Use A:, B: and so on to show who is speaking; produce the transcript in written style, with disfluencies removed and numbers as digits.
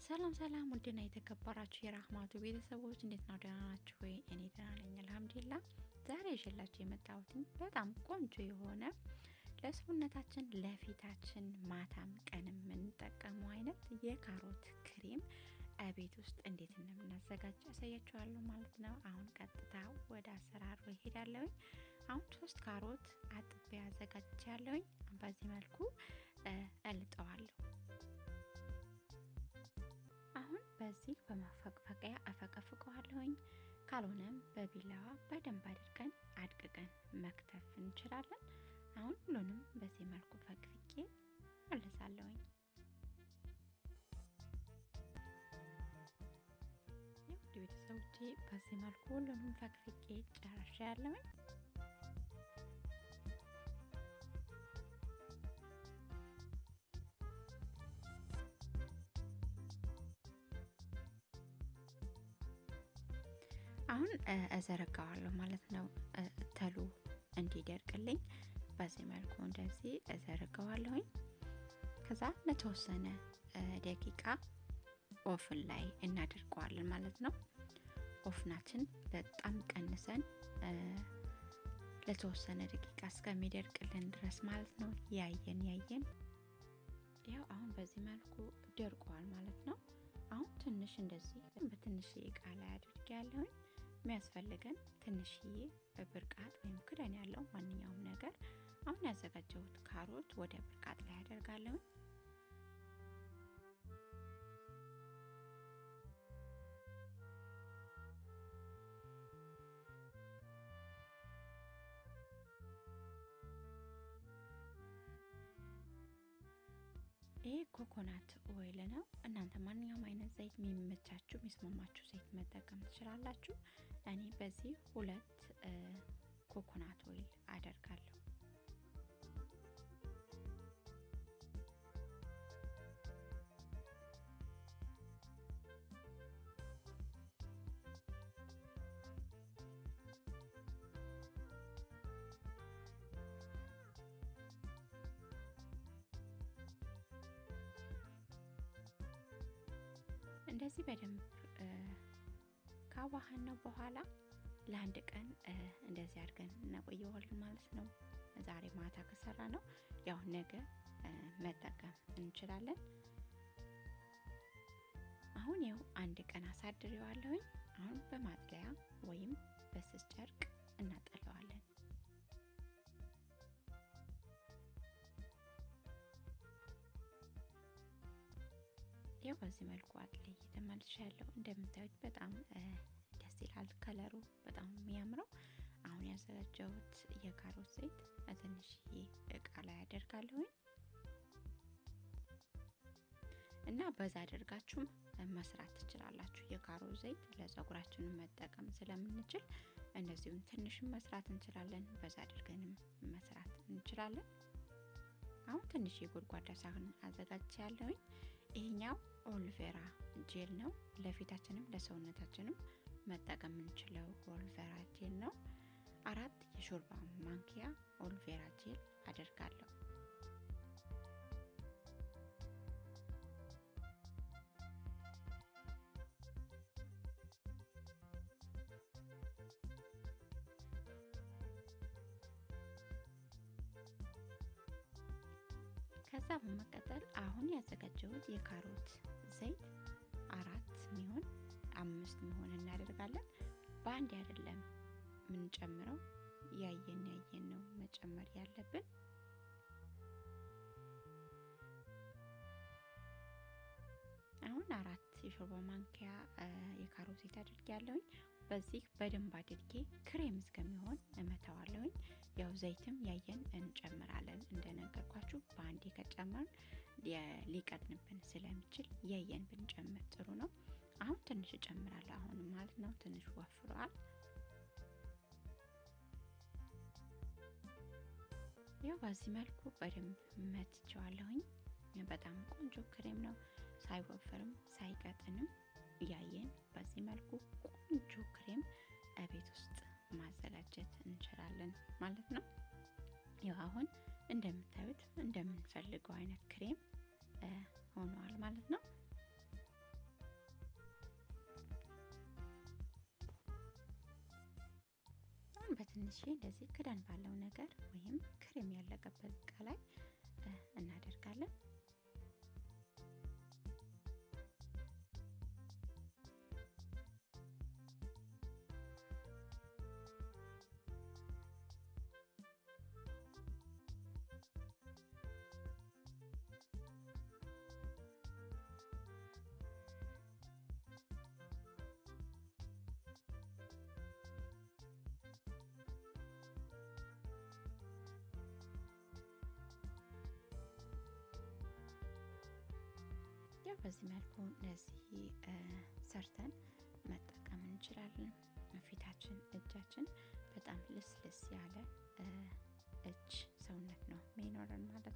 A: ሰላም ሰላም ውድና የተከበራችሁ የራህማቱ ቤተሰቦች እንዴት ነው? ደህና ናችሁ ወይ? እኔ ደህና ነኝ አልሐምዱሊላህ። ዛሬ ይዤላችሁ የመጣሁት በጣም ቆንጆ የሆነ ለሰውነታችን ለፊታችን ማታም ቀንም የምንጠቀመው አይነት የካሮት ክሬም ቤት ውስጥ እንዴት እንደምናዘጋጅ አሳያችኋለሁ ማለት ነው። አሁን ቀጥታ ወደ አሰራሩ እሄዳለሁኝ። አሁን 3 ካሮት አጥቤ አዘጋጅቻለሁኝ። በዚህ መልኩ እልጠዋለሁ። አሁን በዚህ በመፈቅፈቂያ አፈቀፍቀዋለሁኝ። ካልሆነም በቢላዋ በደንብ አድርገን አድቅቀን መክተፍ እንችላለን። አሁን ሁሉንም በዚህ መልኩ ፈቅፍቄ መለሳለሁኝ። ውድ ቤተሰቦቼ በዚህ መልኩ ሁሉንም ፈቅፍቄ ጨርሻለሁኝ። አሁን እዘረጋዋለሁ ማለት ነው። ተሉ እንዲደርቅልኝ በዚህ መልኩ እንደዚህ እዘረጋዋለሁኝ። ከዛ ለተወሰነ ደቂቃ oven ላይ እናደርገዋለን ማለት ነው። oven ኣችን በጣም ቀንሰን ለተወሰነ ደቂቃ እስከሚደርቅልን ድረስ ማለት ነው። ያየን ያው አሁን በዚህ መልኩ ደርቋል ማለት ነው። አሁን ትንሽ እንደዚህ በትንሽ እቃ ላይ አድርጌያለሁኝ። የሚያስፈልገን ትንሽዬ ብርቃጥ ወይም ክዳን ያለው ማንኛውም ነገር። አሁን ያዘጋጀሁት ካሮት ወደ ብርቃጥ ላይ አደርጋለሁኝ። ይሄ coconut oil ነው። እናንተ ማንኛውም አይነት ዘይት የሚመቻችሁ የሚስማማችሁ ዘይት መጠቀም ትችላላችሁ። እኔ በዚህ 2 coconut oil አደርጋለሁ። እንደዚህ በደንብ ካዋሃነው በኋላ ለአንድ ቀን እንደዚህ አድርገን እናቆየዋለን ማለት ነው። ዛሬ ማታ ከሰራ ነው ያው ነገ መጠቀም እንችላለን። አሁን ያው አንድ ቀን አሳድሬዋለሁኝ። አሁን በማጥለያ ወይም በስስ ጨርቅ እናጠለዋለን። ያው በዚህ መልኩ አጥልዬ ተመልሻለሁ። እንደምታዩት በጣም ደስ ይላል። ከለሩ በጣም የሚያምረው። አሁን ያዘጋጀሁት የካሮት ዘይት ትንሽዬ እቃ ላይ አደርጋለሁኝ እና በዛ አድርጋችሁም መስራት ትችላላችሁ። የካሮት ዘይት ለፀጉራችን መጠቀም ስለምንችል እንደዚሁም ትንሽም መስራት እንችላለን፣ በዛ አድርገንም መስራት እንችላለን። አሁን ትንሽ የጎድጓዳ ሳህን አዘጋጅቻለሁኝ። ይሄኛው aloe vera gel ነው። ለፊታችንም ለሰውነታችንም መጠቀም የምንችለው aloe vera gel ነው። 4 የሾርባ ማንኪያ aloe vera gel አደርጋለሁ። ከዛ በመቀጠል አሁን ያዘጋጀሁት የካሮት ዘይት 4 የሚሆን 5 የሚሆን እናደርጋለን። በአንድ አይደለም ምንጨምረው፣ ያየን ነው መጨመር ያለብን። አሁን 4 የሾርባ ማንኪያ የካሮት ዘይት አድርጌያለሁኝ። በዚህ በደንብ አድርጌ ክሬም እስከሚሆን እመታዋለሁኝ። ያው ዘይትም ያየን እንጨምራለን። እንደነገርኳችሁ በአንዴ ከጨመርን ሊቀጥንብን ስለሚችል ያየን ብንጨምር ጥሩ ነው። አሁን ትንሽ እጨምራለሁ አሁን ማለት ነው። ትንሽ ወፍሯል። ያው በዚህ መልኩ በደንብ መትቸዋለሁኝ። በጣም ቆንጆ ክሬም ነው። ሳይወፍርም ሳይቀጥንም ያየን በዚህ መልኩ ቆንጆ ክሬም ቤት ውስጥ ማዘጋጀት እንችላለን ማለት ነው። ያው አሁን እንደምታዩት እንደምንፈልገው አይነት ክሬም ሆኗል ማለት ነው። ትንሽ እንደዚህ ክዳን ባለው ነገር ወይም ክሬም ያለቀበት እቃ ላይ እናደርጋለን። ያው በዚህ መልኩ እንደዚህ ሰርተን መጠቀም እንችላለን። ፊታችን፣ እጃችን በጣም ልስልስ ያለ እጅ ሰውነት ነው የሚኖረን ማለት ነው።